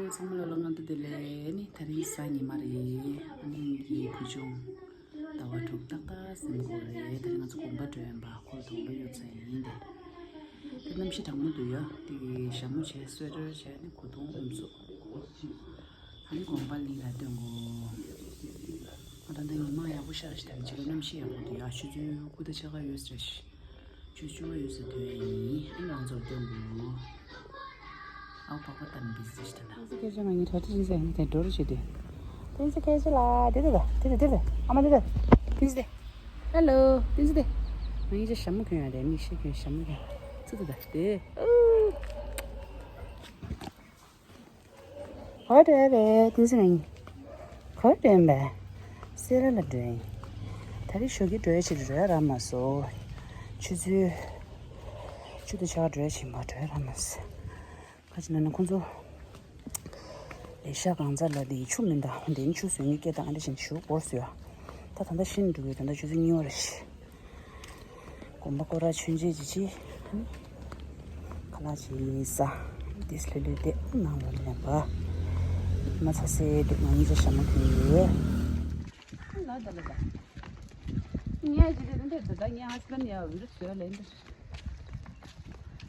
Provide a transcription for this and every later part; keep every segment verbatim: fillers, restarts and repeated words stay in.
ཚང་མ་ལ་སྔ་དྲོ་བདེ་ལེགས། ཨ་ནི་དེ་རིང་གཟའ་ཉི་མ་རེད། ཨ་ནི་ངའི་བུ་ཆུང་ཟླ་བ་དྲུག་ཏག་ཏག་ཟིན་གོ་རེད། དེ་རིང་ང་ཚོ་དགོན་པ་འགྲོ་ཡིན་པ། ཁོ་དང་ལོ་ཡོད་ཚད་ཡིན་ཏེ། དེ་གནམ་གཤིས་གྲང་མོ་འདུག་ཡ། དེ་གི་ཞྭ་མོ་བྱས་སུ་ཝེ་ཊར་བྱས་ནས་གོས་ཐུང་ཨུམ་སུ། ཨ་ནི་དགོན་པ་གླིང་ལ་སྟོན་གོ། ཨ་ད་ལྟ་ཉི་མ་ཡག་པོ་ཤར་ཞིག་དང་ཕྱི་ལ་གནམ་གཤིས་ཡག་པོ་འདུག་ཡ། ཆུ་ཚོད་དགུ་དང་ཕྱེད་ཀ་ཡོད་ས་རེད། ཆུ་ཚོད་བཅུ་པ་ཡོད་ས་དུས་ཡིན། ཨ་ནི་ང་ཚོར་སྟོན་གོ། ཨའོ་པགས་པ་བཏབ་ནས་བི་ཟི་ཞིག་དང་། ཏིན་ཙི་སྐད་ཆ་ང་གཉིས་གྲ་སྒྲིག་ཡིན་ཟེར་ནས་དེ་འགྲོ་རུ་བྱེད་དུས། ཏིན་ཙི་སྐད་ཆ་ལ་དེ་དེ་དེ་དེ་དེ་དེ་ཨ་མ་དེ་དེ། ཏིན་ཙི་དེ། ཧེ་ལོ། ཏིན་ཙི་དེ། ང་གཉིས་ཆ་ཞྭ་མོ་གྱོན་ཡ་དེ། མིག་ཤེལ་གྱོན། ཞྭ་མོ་གྱོན། ཙི་དེ་དེ་དེ། ཨུ། ག་པར་འགྲོ་ཡ་རེད། ཏིན་ཙི་ང་གཉིས། ག་པར་འགྲོ་ཡིན་པས། སེ་ར་ལ་འགྲོ་ཡིན། ད་རེས་ཞོགས་ཀས་འགྲོ་ཡ་ཆེད་དུ་འགྲོ་ཡ་རག་མ་སོང་། ཆུ་ཚོད་བཅུ་དང་ཕྱེད་ཀ་འགྲོ་ཡ་ཆེད་མ་འགྲོ་ཡ་རག་མ་སོང་། ག་ཅི་ན་ན་ཁོང་ཚོ་ལས་ཤག་གང་ཚ་ལ་དེ་ཆུ་མི་འདའ་དེ་ནི་ཆུ་བཟོས་ངེས་སྐད་དང་ཨ་འདྲ་བཞིན་ཆུ་འགོར་སོ་ཡ། ད་ད་ལྟ་ཤིན་འགྲོ་གི། ད་ལྟ་ཆུ་ཚོད་གཉིས་པ་རེད། དགོན་པ་སྐོར་ར་ཆུན་ཆེ་ཅི་ཆི། ཁ་ལག་ཅི་ཟ། དེ་ལྷོད་ལྷོད་དེ་ནང་ལ་ལེན་པ། མ་ཚ་སེ་དེ་ང་གཉིས་ཆ་ཞྭ་མོ་གྱོན་ཡོད། ལ་ད་ལ་ད། ངས་ཅི་དེ་འདི་འདི་ད་ངས་ཧ་སི་པན་ཡ་འུ་རུ་ཚོས་ལེན་འདི།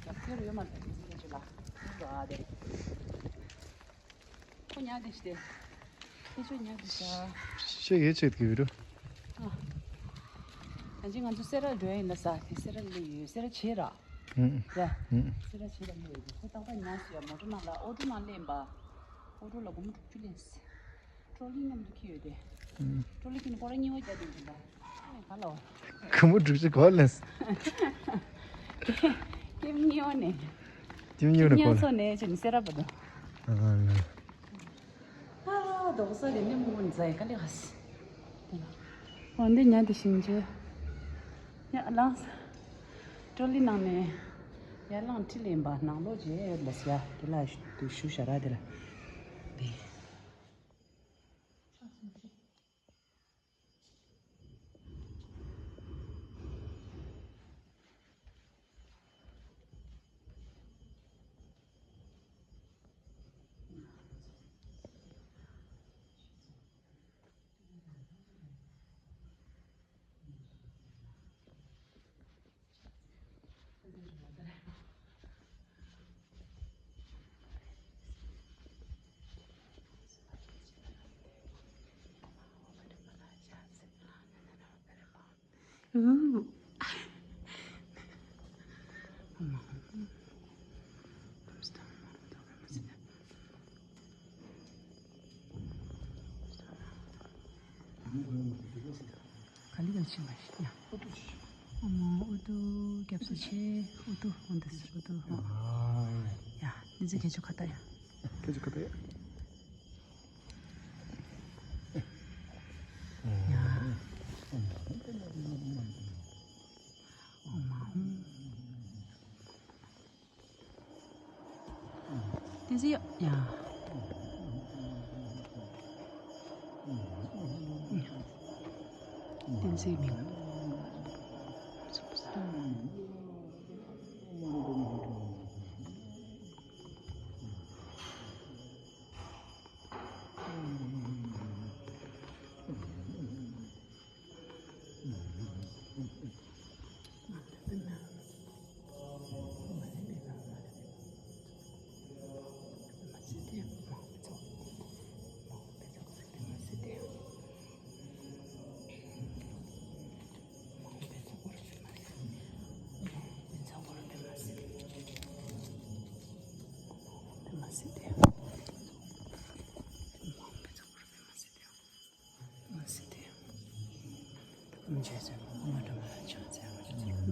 ཡག་ཤོས་ཡོད་མ་རེད། འདི་འདི་ལ་འདི་ལ་དེ། ཁོ་ཉལ་བསྡད་ཤག་སྟེ། ཁྱེད་ཚོ་ཉལ་བསྡད་ཤག་ཤེས་ཡོད་ཆེད་ཀྱི་རུ། ཨ། ད་ཅི་ང་ཚོ་སེ་ར་འགྲོ་ཡིན་ལ་ས། དེ་སེ་ར་ལ་ཡོད། སེ་ར་བྱེ་ར། ཨུ། ཡ། ཨུ། སེ་ར་བྱེ་ར་ལ་ཡོད། ཁོ་ཏག་ཏག་ཉལ་སོང་ཡ། མོ་ཊ་ནང་ལ། ཨོ་ཊོ་ནང་སླེབས་པ། ཨོ་ཊོ་ལ་སྒོར་མོ་དྲུག་ཅུ་ལེན། ཊོ་ལི་མཉམ་དུ་འཁྱེར་ཡོད་དེ། ཨུ། ཊོ་ལི་འཁྱེར་ནས་སྐོར་ར་གཉིས་པ་རྒྱག་བསྡད་ཡོད་ད། ཨེ་ག་ལ་བ། སྒོར་མོ་དྲུག་ཅུ་ག་པར་ལེན། ཀེམ་གཉིས་པ་ནས། ཀེམ་གཉིས་པ་ནས་ཀེམ་གཉིས་པ་སོང་ནས་ཕྱིན་སེ་ར་བར་དུ། ཨ་ལ། ཨ་རྡོག་ས་རེ་ནས་མུ་མུ་ནི་ཛའི་ཀ་ལི་ཧ་སི། འོ་འདི་ཉལ་དེ་ཤིང་ཆེ། ཡ་ལངས། ཊོ་ལི་ནང་ནས་ཡར་ལངས་ཁྲིད་ལེན་པ། ནང་ལོགས་བྱས་ཡོད་ལ་སི་ཡ། དེ་ལ་དེ་ཞུ་ཞ་ར་དེ་ལ། དེ། ག་ལེར་ཕྱིན་པ་ཞིག་ཡ། ཨ་མ་ཨུ་ཏུ་སྐྱབས་སུ་མཆི། ཨུ་ཏུ་ཨུ་ཏུ་ཨུ་ཏུ་ཨུ་ཏུ་ཨ་ཡ། འདི་ཚོ་ཁྱེད་ཚོ་ཁ་ཏ་ཡ། ཁྱེད་ཚོ་ཁ་ཏ་ཡ། ཡ། ཨ་མ་ཨུ། དེ་ཚོ་ཡ། དེ་ཚོའི་མིང་།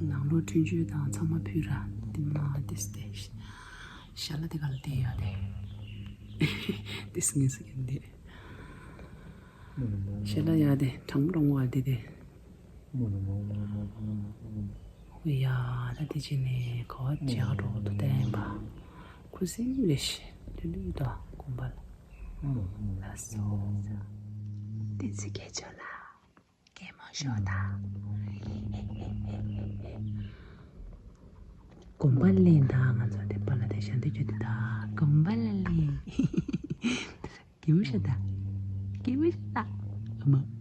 ནང་ལོགས་འཕྲུལ་ཆས་དང་ཚང་མ་ཕུད་ར། དེ་མ་དེ་སྟེ། ཞྭ་ལ་དེ་ག་ལ་བསྡད་ཡོད་དེ། དེ་སུ་ངེས་སུ་ཡིན་དེ། ཞྭ་ལ་ཡ་དེ་གྲང་མོ་གྲང་མོ་བ་དེ་དེ། ཡ་ད་དེ་ཅི་ནས་ག་བ་བྱེད་ག་འགྲོ་འདུག་བསྟན་པ། ཁུ་སིམ་རེ་ཞིག་ལུས་ལུས་དང་དགོན་པ་ལ། ལ་སོ། བསྟན་འཛིན་སྐད་ཆ་ལ། གད་མོ་ཤོར་ད། དགོན་པ་ལ་སླེབས་ད། ང་ཚོ་དེ་པ་ལ་དེ་ཞལ་འདེབས་རྒྱུ་དེ་ད། དགོན་པ་ལ་སླེབས། སྐྱིད་པོ་ཤ་ད། སྐྱིད་པོ་ཤ་ད། ཨ་མ།